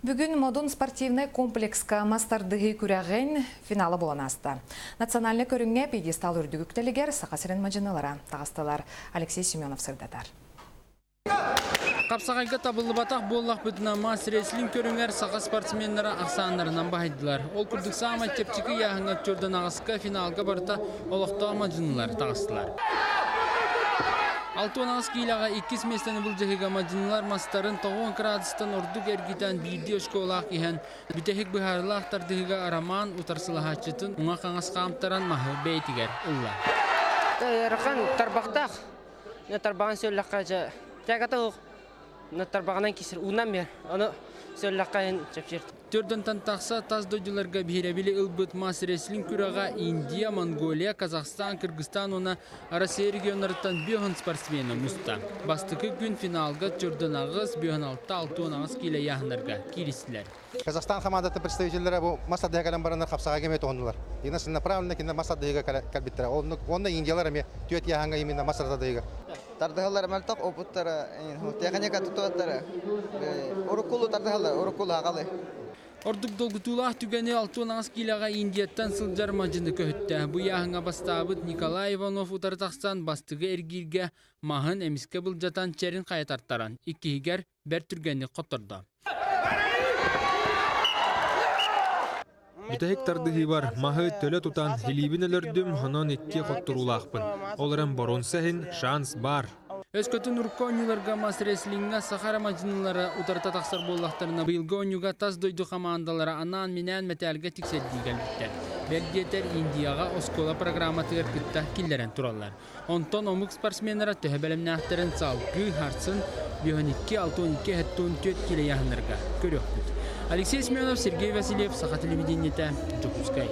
Бүгүн Модун спортивнай комплекска мас тардыһыы күрэҕин финала буолан ааста. Национальнай көрүҥҥэ пьедестал үрдүк үктэлигэр Саха сирин мадьынылара таҕыстылар. Алексей Семенов сырдатар. Хапсаҕайга табыллыбатах буоллахпытына, мас-рестлинг көрүҥэр саха спортсменнара ахсааннарынан баһыйдылар. Ол курдук саамай чэпчэки ыйааһыҥҥа төрдөн аҕыска финалга барыта олохтоох мадьынылар таҕыстылар. 68 киилэҕэ иккис миэстэни былдьаһыыга мадьынылар мастарын 90 градустан ордук эргитэн биирдии очколаах иһэн бүтэһик быһаарыылаах тардыһыыга Роман утарсылаһааччытын уҥа-хаҥас хаамтаран маһы бэйэтигэр ылла. Ыарахан тарбахтаах. Тарбаҕын сөллөххө дьэ тягата суох. Тарбаҕынан кисир уунан биэр. Ону сөллөххө иһин чэпчиир. Төрдөнтөн тахса тас дойдуларга биһирэбили ылбыт мас-рестлинг күрэҕэ Индия, Монголия, Казахстан, Кыргызстан уонна Россия регионнарыттан биэһон спортсмена муста. Бастакы күн финалга төрдөн аҕыс, биэһон алта, алтыон аҕыс киилэ ыйааһыннарга кииристилэр. Казахстан хамаандатын представителлэрэ бу мас тардыһа кэлэн бараннар хапсаҕайга эмиэ туһуннулар. Направленно кинилэр мас тардыһыыга кэлбиттэрэ. Онно индиялар эмиэ түөрт ыйааһыҥҥа именно мас тардыһыыга. Тардыһаллар мөлтөх опыттара, техника тутуаттара. Уруккулу тардыһаллар, уруккулу аҕалы. Ордук долгутуулаах түгэни 68 киилэҕэ Индияттан сылдьар мадьыны көһүттэ. Бу ыйааһыҥҥа бастаабыт Николай Иванов утары тахсан бастыгы эргииргэ маһын эмискэ былдьатан чэрин хайа тартаран, иккиһигэр бэрт түргэнник хоттордо. Бүтэһик тардыһыыбар маһы төлө тутан илиибин өлөрдүм, онон икки хотторуулаахпын. Ол эрэн боруонса иһин шанс баар. Өскөтүн урукку оонньууларга мас-рестлиҥҥэ саха ромадьынылара утарыта тахсар буоллахтарына, быйылгы оонньууга тас дойду хамаандалара анаан-минээн мэтээлгэ тиксэрдии кэлбиттэр. Бэл диэтэр, Индияҕа оскуола программатыгар кытта киллэрэн тураллар. Онтон омук спортсменнара төһө бэлэмнээхтэрин салгыы харсын 52, 62, 74 киилэ ыйааһыннарга көрүөхпүт. Алексей Семенов, Сергей Васильев, Саха телевидениетэ, Дьокуускай.